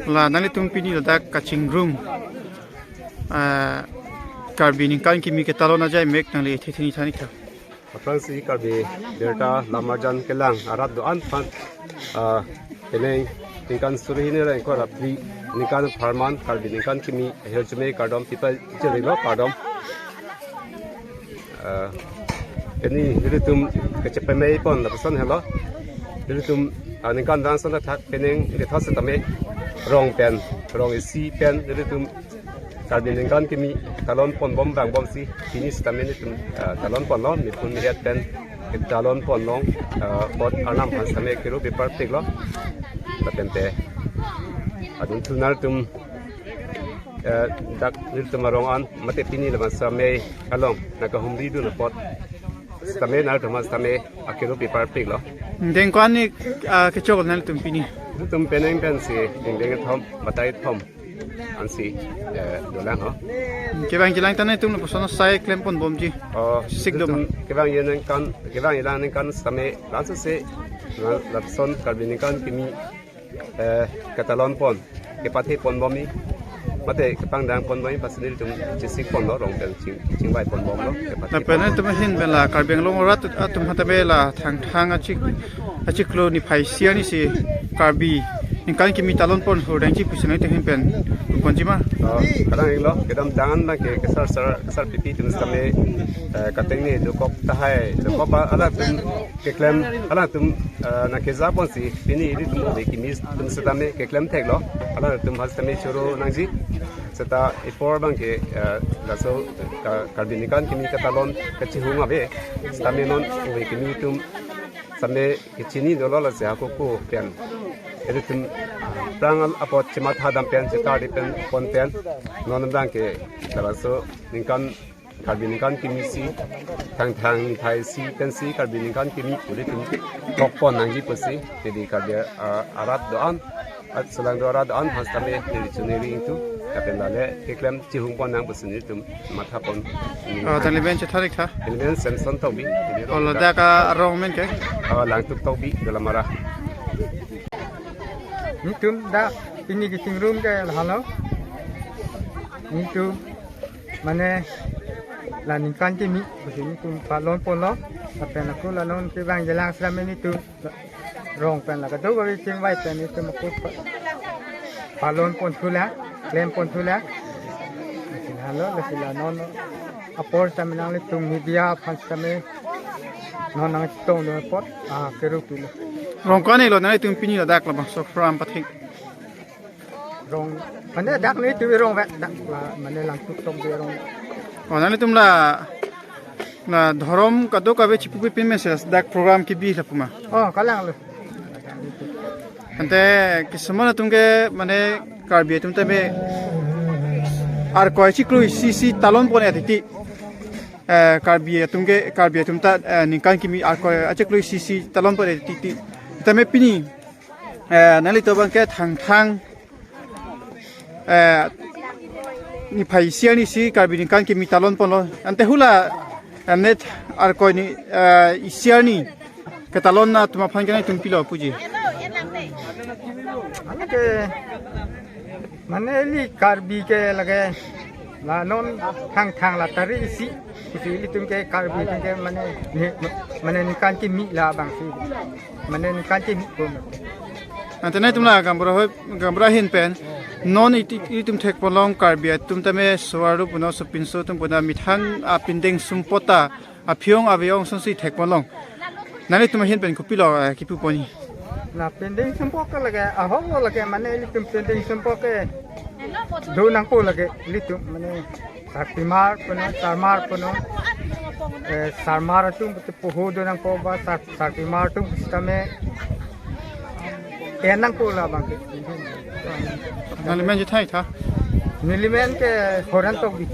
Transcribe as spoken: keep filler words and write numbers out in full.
La nanglitum pini ladak kachingrum, ah, Karbi ningkan kimi ketalon ajai mek nangli thekthe ni than-ik tha. Aphrangsi Karbi birta lamarjan kelang arat do-an aphan, ah, penang ningkan suri hini ra ingkoi ra phli ningkan apharman Karbi ningkan kimi ahirjume kardom pipa jirilo, kardom. Ah, pini nelitum kachepamei pon lapuson helo. Nelitum, ah, ningkan dang son thak penang kethos setame rong pen, rong isi pen nelitum Karbi ningkan kimi talon pon bom bang bomsi pini setame nelitum, ah, talon ponlo, mipun mihet pen talon ponlong, ah, apot arnam aphan setame kero bepar piklo. Lapen te adun thu nelitum, eh, dak nelitum arong an mate pini lama setame along nangkahumri dun apot setame nelitum setame akero bepar piklo. Dengkon ni, ah, kechok nanglitum pini? Nelitum penang pensi dengdeng thom, batai thom ansi, eh, dolang ho. Kevang jilang ta nanglitum lapuson sai klem pon bomji. Oh, sikdom. Nelitum kevang jilang ningkan, kevang jilang ningkan setame laso se la-, lapuson Karbi ningkan kimi, eh, ketalon pon, kepathe pon bomji, mate kepangdang pon bomji aphansi nelitum chesik ponlo, rong pen ching, chingvai pon bomlo, kepathe. Lapen pon bom. Nelitum ahin pen la Karbi Anglong arat atum aphan setame la Thangthang achik, achiklo niphai isi arni si Karbi ningkan kimi talon pon hurdeng ji pusi nanglitum ahin pen ponji ma? Oh, kadang iklo, kedamtang abang ke kesar sar, kesar pipi atum setame, eh, kateng ni dokok tahai, dokok ba alangtum keklem, alangtum, eh, nangkeja ponsi pini nelitum ove kimi atum setame keklem theklo, alangtum aphan setame choro nangji. Seta apor abang ke, eh, laso Ka-, Karbi ningkan kimi ketalon kachihung ave setame non ove kimi atum setame kechini dolo, lasi hako ko pen nelitum aphrang apot chematha dam pen, chetar di pen pon pen non abang ke laso ningkan Karbi ningkan kimi si, Thangthang niphai isi pensi Karbi ningkan kimi pu nelitum kok pon nangji pusi, jadi Karbi, ah, arat do-an, at selang do arat do-an aphan setame neli chuneri ingtu, lapen lale keklem chihung pon nang pusi nelitum matha pon. Oh, tangli men chethan-ik tha? Tangli men Samson Tokbi. Oh, ladak arong men ke? Oh, Langtuk Tokbi, Dolamara. Nelitum dak pini kachingrum ke lahelo. Nelitum mane la ningkan kimi pusi nelitum talon ponlo. Lapen ako la non kevang jilang setame nelitum rong pen la kadokave chingvai pen nelitum ako pa-, talon pon thulang, klem pon thulang. Lasi lahelo, lasi la non apor setame nanglitum media aphan setame non nangchetong dun apot, ah, kero pilo. Rong ko-an lo nanglitum pini ladak labangso program pathek? Rong, mane dak nelitum arong ave, dak la, mane Langtuk Tokbi arong. Oh, nanglitum la, la dhorom kadokave chipupe pin message dak program kebi lapu ma? Oh, kalanglo. Ante kisuman atum ke mane Karbi atum tame arkoi achiklo isi si talon pon-et titi. Eh, Karbi atum ke, Karbi atum ta, eh, ningkan kimi arkoi achiklo isi si talon pon-et titi. Tame pini, eh, nanglitum abang ke Thangthang, eh, niphai isi arni si Karbi ningkan kimi talon ponlo. Ante hula, eh, net arkoi ni, eh, isi arni ketalon atum aphan ke nanglitum pilo puji? Mane ke, mane ili Karbi ke lake la non Thangthang la tari isi. Isi ilitum ke Karbi atum ke mane ni, mane ningkan kimi labangsi. Mane ningkan kimi ko. Ante nanglitum la gaonbura ahoi, gaonbura ahin pen non iti, ilitum thek ponlong Karbi atum tame so-arlo punon, sopinso atum punon, methang apindeng sumpot ta aphi-ong ave-ong asonsi thek ponlong. Nanglitum ahin pen kopilo, eh, kipu ponji? Na pindeng sumpot ke lake, ahok lo lake, mane ilitum pindeng sumpot ke do nangpo lake, ilitum mane sarpimar punon, sarmar punon, eh, sarmar atum pute poho do nangpo ba sar-, sarpimar atum setame en nangpo labang ke. Nangli men chethan-ik tha? Neli men ke Horen Tokbi.